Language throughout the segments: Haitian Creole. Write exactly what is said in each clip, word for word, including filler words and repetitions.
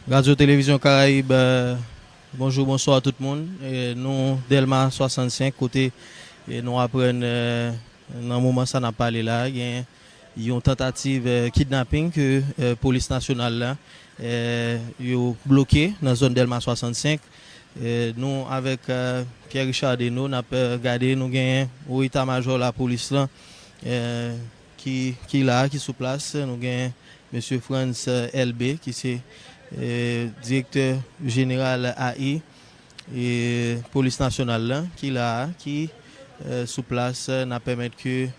Radyo Televizyon Karayib, eh, bonjou, bonswa tout moun. Eh, nou Dèlma swasannsenk, kote, eh, nou aprann, eh, nan moman sa n ap pale la, gen yon tantativ, eh, kidnaping ke, eh, polis nasyonal la, eh, yo bloke nan zòn Dèlma swasannsenk. Eh, nou avèk, eh, Pierre Richard Deneau, n ap, eh, gade, nou gen wo eta majò lapolis lan, eh, ki, ki la, ki sou plas. Nou gen mesye Frantz, eh, Elbé, ki se, eh, direktè jeneral A I, e polis nasyonal la, ki la a, ki, eh, sou plas, eh, n ap pèmèt ke,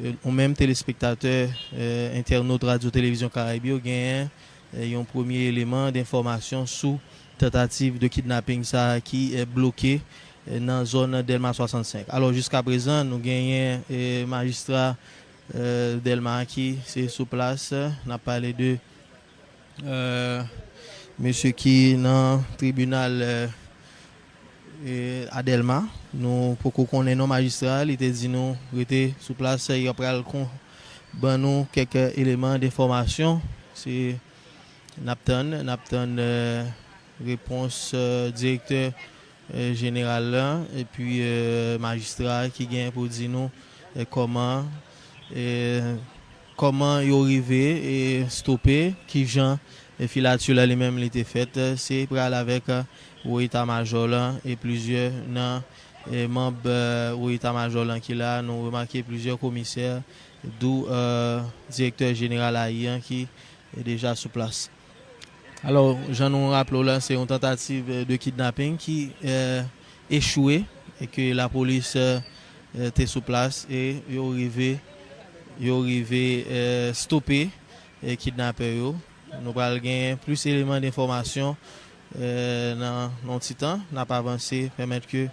eh, ou menm telespektatè, eh, entènot Radyo Televizyon Karayib yo genyen, eh, yon premye eleman denfòmasyon sou tantativ de kidnaping sa a ki, eh, bloke, eh, nan zòn Dèlma swasannsenk. Alò, jiskaprezan, nou genyen, eh, majistra, eh, Dèlma ki se sou plas, eh, n ap pale de, eh, mesye ki nan tribinal, eh, eh, a Dèlma. Nou poko konnen non majistra, li te di nou rete sou plas, y ap pral kon, ban nou kèk eleman denfòmasyon. Se, n ap tann, n ap tann, eh, repons, eh, direktè, eh, jeneral la, epi, eh, majistra ki gen pou di nou, eh, kòman, eh, kòman yo rive, eh, stope, kijan, eh, filati la li menm li te fèt, eh, se pral avèk, eh, wo eta majò la, e plizyè nan, eh, manm, eh, wo eta majò la ki la, nou remake plizyè komisè, dou, eh, direktè jeneral A I an ki, eh, deja sou plas. Alò, jan nou raple w la, se yon tantativ, eh, de kidnaping ki, eh, echwe, e ke lapolis, eh, eh, te sou plas e yo rive, yo rive, eh, stope, eh, kidnapè yo. Nou pral gen plis eleman denfòmasyon, eh, nan, nan yon ti tan. N ap avanse, pèmèt ke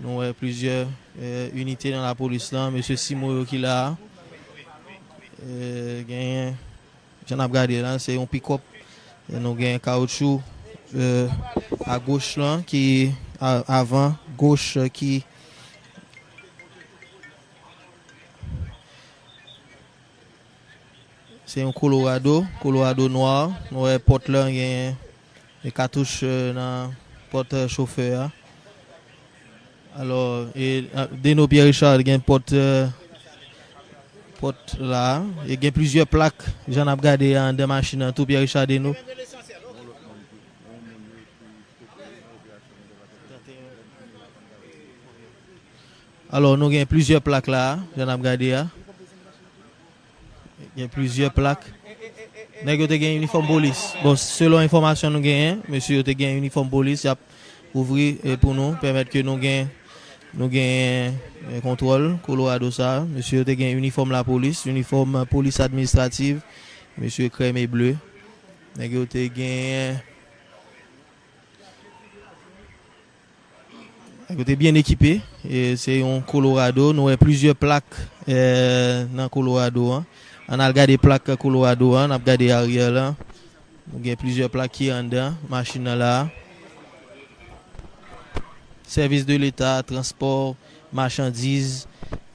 nou wè plizyè, eh, inite nan lapolis lan, mesye Simo yo ki la a. Eh, genyen Jan n ap gade la, se yon pikòp. E nou gen kawotchou, eh, agoch lan ki, a, avan goch, eh, ki se yon Colorado, Colorado nwa. Nou wè pòt lan gen e katouch, eh, nan pòt, eh, chofè a. Alò, e, a, Deno Pierre Richard gen pòt, eh, pòt la. E gen plizyè plak, jan n ap gade a anndan machin nan tou, Pierre Richard Deno. Alò, nou gen plizyè plak la, jan n ap gade a. Gen plizyè plak. Nèg yo te gen inifòm polis. Bon, selon enfòmasyon nou genyen, mesye yo te gen inifòm polis, y ap ouvri, eh, pou nou, pèmèt ke nou gen, nou gen, eh, kontwòl Colorado sa. Mesye yo te gen inifòm lapolis, inifòm polis administrativ, mesye krèm e ble. Nèg yo te gen Nèg yo te byen ekipe. E se yon Colorado. Nou wè plizyè plak, eh, nan Colorado an. Ann al gade plak Colorado an. N ap gade aryè lan. Nou gen plizyè plak ki anndan machin nan la. Sèvis de Leta, transpò machandiz.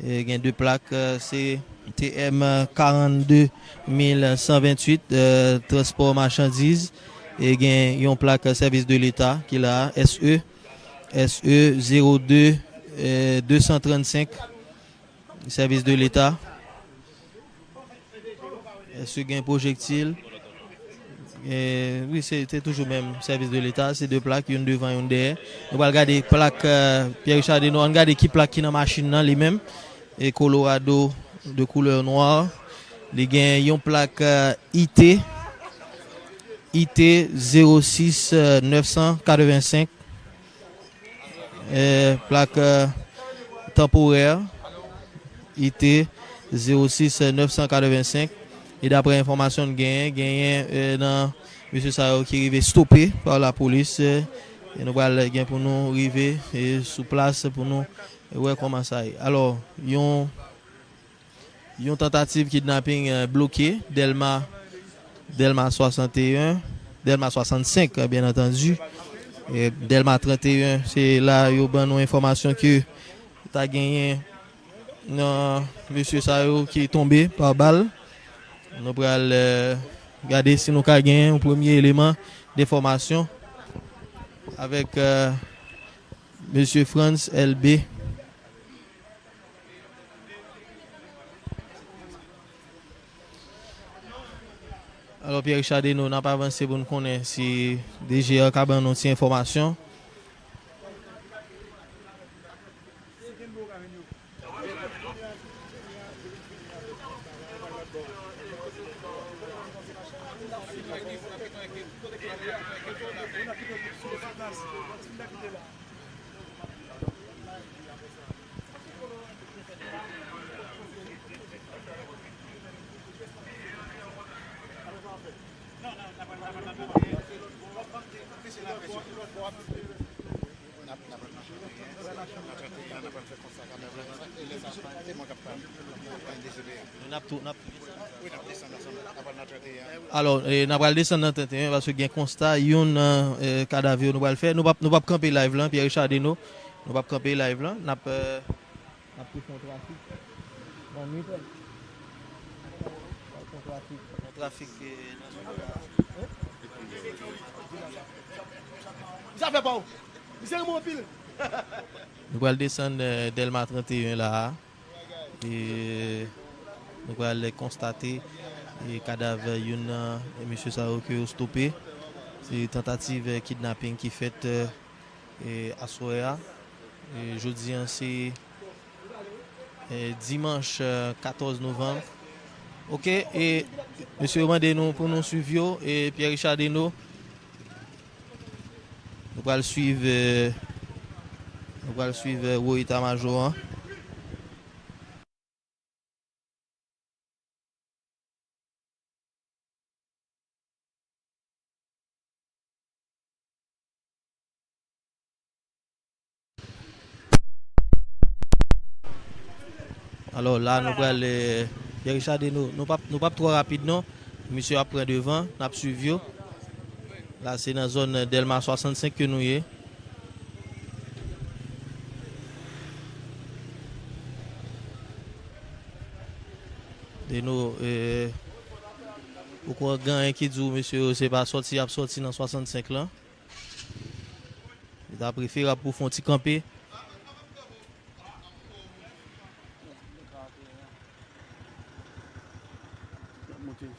E gen de plak, eh, se T M karannde mil san venntuit, eh, transpò machandiz. E gen yon plak Sèvis de Leta ki la, S E, S E zewo de, eh, de san trannsenk, Sèvis de Leta. S E gen pwojektil. Eh, wi, se, se toujou menm Sèvis de Leta. Se de plak, youn devan, youn dèyè. Nou pral gade plak, eh, Pierre Richard Denon. Ann gade ki plak ki nan machin nan, li menm. E Colorado de koulè nwa. Li gen yon plak, eh, I T, I T zewo sis, eh, nèf san katrevensenk. Eh, plak, eh, tanporè, I T zewo sis nèf san katrevensenk. E daprè enfòmasyon n genyen, genyen, eh, nan mesye sa yo ki rive stope pa lapolis, eh, e nou pral gen pou nou rive, eh, sou plas pou nou wè kòman sa ye. Alò, yon, yon tantativ kidnaping, eh, bloke Dèlma, Dèlma swasanteyen, Dèlma swasannsenk, eh, byen antandi. Eh, Dèlma tranteyen, se la yo ban nou enfòmasyon ke ta genyen nan mesye sa yo ki tonbe pa bal. Nou pral, eh, Gade si nou ka gen yon premye eleman de enfòmasyon avèk, euh, mesye Frantz Elbé. Alò, Pierre Richard Deneau, n ap avanse pou n konnen si D G a ka ban nou ti enfòmasyon. N ap, n ap, n ap fè konsta kanmèm la, e lè sa, se mwen k ap pale. N ap tou, n ap tou. Wi, n ap desann ansanm. Apre n ap trente et un. Alò, e, n ap pral desann nan trente et un paske gen konsta, youn nan, e, kadav yo nou pral fè. Nou p ap, nou p ap kanpe live lan, Pierre Richard Deneau. Nou p ap kanpe live lan. N ap, e, n ap tou fè yon trafik nan nwit. N ap fè yon trafik, yon trafik, e, nan zòn la. Zafè pa w. Misye renmen anpil. Nou pral desann, e, Dèlma trante et un la a. E nou pral konstate, e, kadav youn nan, e, mesye sa yo ke yo stope. Se tantativ, e, kidnaping ki fèt, e, e, aswè a. E, jodi a, se, e, dimanch, e, katòz novanm. Oke, e mesye yo mande nou pou nou swiv yo, e Pierre Richard Deneau. Nou pral swiv, e, nou pral swiv, e, wo eta majò an. Alò, la, nou pral, e, Pierre Richard Deneau, nou p ap, nou p ap twò rapid, non. Misye ap pran devan, n ap swiv yo. La, se nan zòn Dèlma swasannsenk ke nou ye. Deneau, e, ou kwè gen anyen ki di w, mesye yo, se pa sòti y ap sòti nan swasannsenk lan. Li ta preferab pou fè yon ti kanpe. N ap monte.